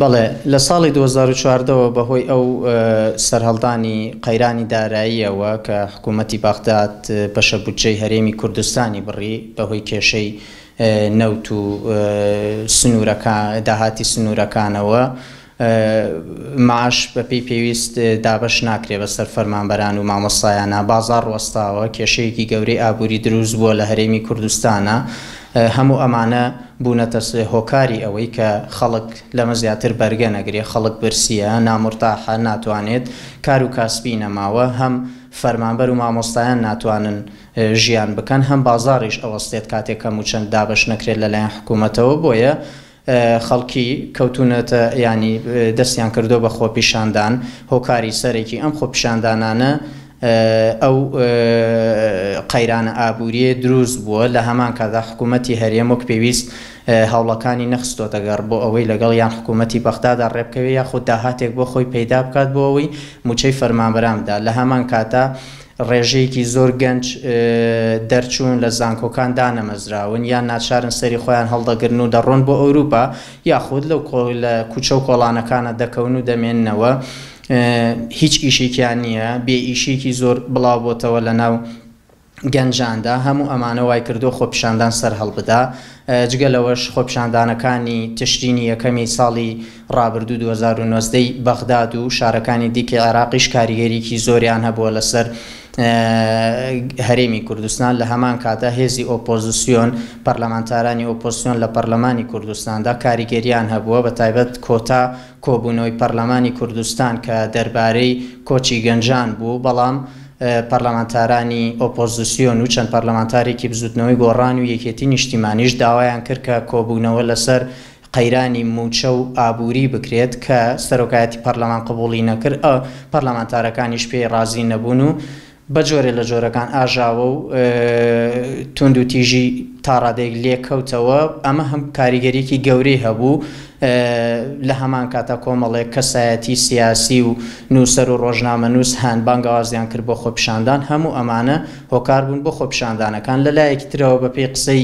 بەڵێ، لە ساڵی 2014 وە بەهۆی ئەو سەرهەڵدانی قەیرانی داراییەوە کە حکوومەتی بەغداد بەشە بودجەی هەرێمی کوردستانی بڕی بەهۆی کێشەی نەوت و سنوورەکان داهاتی سنوورەکانەوە معاش بەپێی پێویست دابەش ناکرێ بەسەر فەرمانبەران و مامۆستایانا، بازاڕ وەستاوە، کێشەیەکی گەورەی ئابووری دروست بووە لە هەرێمی کوردستانا، هەموو ئەمانە بوونەتە هۆکاری ئەوەی کە خەڵک لەمە زیاتر بەرگە نەگرێ، خەڵک برسییە، نامورتاحە، ناتوانێت، کار و کاسبی نەماوە، هەم فەرمانبەر و مامۆستایان ناتوانن ژیان بکەن، هەم بازاڕیش ئەوەستێت کاتێک کە مووچە دابەش نەکرێت لەلایەن حکوومەتەوە، بۆیە خەڵکی کەوتوونەتە یانی دەستیان کردووە بە خۆپیشاندان، هۆکاری سەرەکی ئەم خۆپیشاندانانە ئەو قەیرانە ئابوورییە دروست بووە، لە هەمان کاتدا حکوومەتی هەرێم وەک پێویست هەوڵەکانی نەخستۆتە گەڕ بۆ ئەوەی لەگەڵ یان حکوومەتی بەغدادا ڕێبکەوێ یاخود داهاتێک بۆ خۆی پەیدا بکات بۆ ئەوەی مووچەی فەرمانبەران بدات، لە هەمان کاتدا ڕێژەیەکی زۆر گەنج دەرچوون لە زانکۆکان دانەمەزراون یان ناچارن سەری خۆیان هەڵدەگرن و دەڕۆن بۆ ئەوروپا یاخود لەو لە کوچە و کۆڵانەکانە دەکەون و دەمێننەوە هیچ ئیشێکیان نییە بێ ئیشێکی زۆر بڵاو بۆتەوە لە ناو گەنجاندا هەموو ئەمانە وای کردو خۆپیشاندان سەر هەڵبدا جگە لەوەش خۆپیشاندانەکانی تشرینی یەکەمی ساڵی ڕابردوو 2019 ی بەغداد و شارەکانی دیکەی عێراقیش کاریگەریی زۆریان هەبووە لەسەر هەرێمی کوردستان، لە هەمان کاتدا هێزی ئۆپۆزسیۆن، پەرلەمانتارانی ئۆپۆزسیۆن لە پەرلەمانی کوردستاندا کاریگەریان هەبووە، بەتایبەت کۆتا کۆبوونەوەی پەرلەمانی کوردستان کە دەربارەی کۆچی گەنجان بوو، بەڵام پەرلەمانتارانی ئۆپۆزسیۆن و چەند پەرلەمانتارێکی بزوتنەوەی گۆڕان و یەکێتی نیشتیمانیش داوایان کرد کە کۆبوونەوە لەسەر قەیرانی مووچە و ئابووری بکرێت کە سەرۆکایەتی پەرلەمان قبوڵی نەکرد، پەرلەمانتارەکانیش پێی ڕازی نەبوون و بە جۆرێ لە جۆرەکان ئاژاوە و توندوتیژی تا ڕادەیەک لێکەوتەوە، ئەمە هەم کاریگەریی گەورەی هەبوو، لە هەمان کاتا کۆمەڵێک کەسایەتی سیاسی و نووسەر و ڕۆژنامەنووس هەن بانگەوازیان کرد بۆ خۆپیشاندان، هەموو ئەمانە هۆکار بوون بۆ خۆپیشاندانەکان، لە لایەکی ترەوە بەپێی قسەی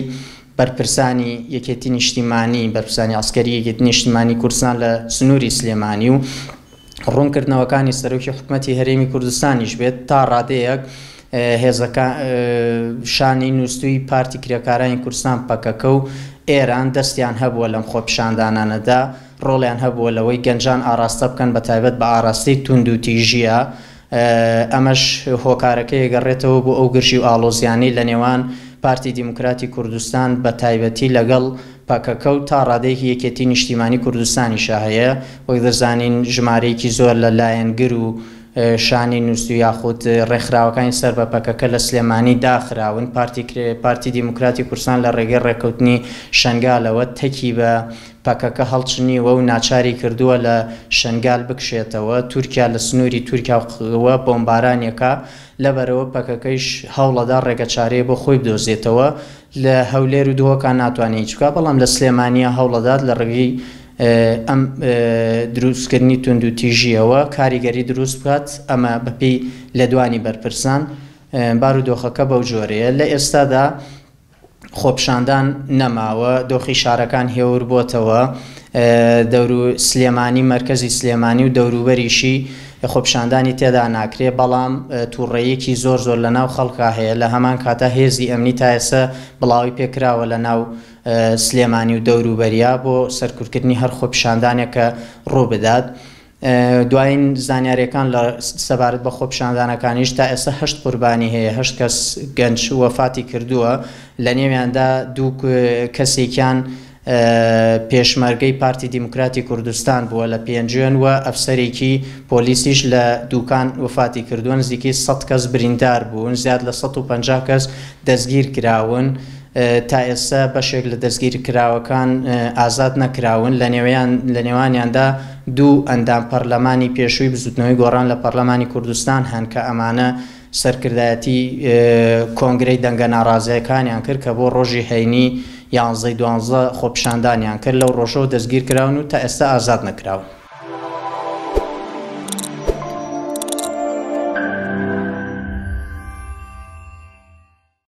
بەرپرسانی یەکێتی نیشتیمانی، بەرپرسانی عەسکەری یەکێتی نیشتیمانی کوردستان لە سنووری سلێمانی و ڕوونکردنەوەکانی سەرۆکی حکومەتی هەرێمی کوردستانیش بێت تا ڕادەیەک هێزەکە شانی نووستووی پارتی کرێکارانی کوردستان پەکەکە و ئێران دەستیان هەبووە لەم خۆپیشاندانانەدا ڕۆڵیان هەبووە لەوەی گەنجان ئاراستە بکەن بە تایبەت بە ئاراستەی توندوتیژیە ئەمەش هۆکارەکەی ئەگەڕێتەوە بۆ ئەو گرژی و ئاڵۆزیانەی لە نێوان پارتی دیموکراتی کوردستان بە تایبەتی لەگەڵ پەکەکە و تا ڕادەیەکی یەکێتی نیشتیمانی کوردستانیشا هەیە. وەک دەزانین ژمارەیەکی زۆر لە لایەنگر و شانی نووستوو یاخود ڕێکخراوەکانی سەر بە پەکەکە لە سلێمانی داخراون. پارتی پارتی دیموکراتی کوردستان لە ڕێگەی ڕێککەوتنی شەنگالەوە تەکی بە پەکەکە هەڵچنیوە و ناچاری کردووە لە شەنگال بکشێتەوە، تورکیا لە سنووری تورکیاوە بۆمبارانیەکا، لەبەرئەوە پەکەکەیش هەوڵەدا ڕێگەچارەیە بۆ خۆی بدۆزێتەوە، لە هەولێر و دهۆکا ناتوانێ هیچ بکا، بەڵام لە سلێمانییە هەوڵەدات لە ڕێگەی ئەم دروستکردنی توندوتیژییەوە کاریگەری دروست بکات، ئەمە بەپێی لێدوانی بەرپرسان بارودۆخەکە بەو جۆرەیە لە ئێستادا. خۆپیشاندان نەماوە، دۆخی شارەکان هێور بۆتەوە، دەورو سلێمانی مەرکەزی سلێمانی و دەوروبەریشی خۆپیشاندانی تێدا ناکرێ، بەڵام توڕەیەکی زۆر زۆر لە ناو خەڵکا هەیە، لە هەمان کاتا هێزی ئەمنی تا ئێستا بڵاوەی پێکراوە لە ناو سلێمانی و دەوروبەریا بۆ سەرکوتکردنی هەر خۆپیشاندانێک کە ڕووبدات. دوایین زانیارییەکان لە سەبارەت بە خۆپیشاندانەکانیش تا ئێستا هەشت قوربانی هەیە، هەشت کەس گەنج وەفاتی کردووە، لە نێویاندا دوو کەسێکیان پێشمەرگەی پارتی دیموکراتی کوردستان بووە لە پێنجوێن و ئەفسەرێکی پۆلیسیش لە دوکان وەفاتی کردووە، نزیکەی 100 کەس بریندار بوون، زیاد لە 150 کەس دەستگیر کراون. تا ئێستا بەشێک لە دەستگیرکراوەکان ئازاد نەکراون، لە نێوانیاندا دوو ئەندام پەرلەمانی پێشووی بزوتنەوەی گۆڕان لە پەرلەمانی کوردستان هەن کە ئەمانە سەرکردایەتی کۆنگرەی دەنگە ناڕازیەکانیان کرد کە بۆ ڕۆژی هەینی یانزەی دوانزە خۆپیشاندانیان کرد، لەو ڕۆژەوە دەستگیرکراون و تا ئێستا ئازاد نەکراون.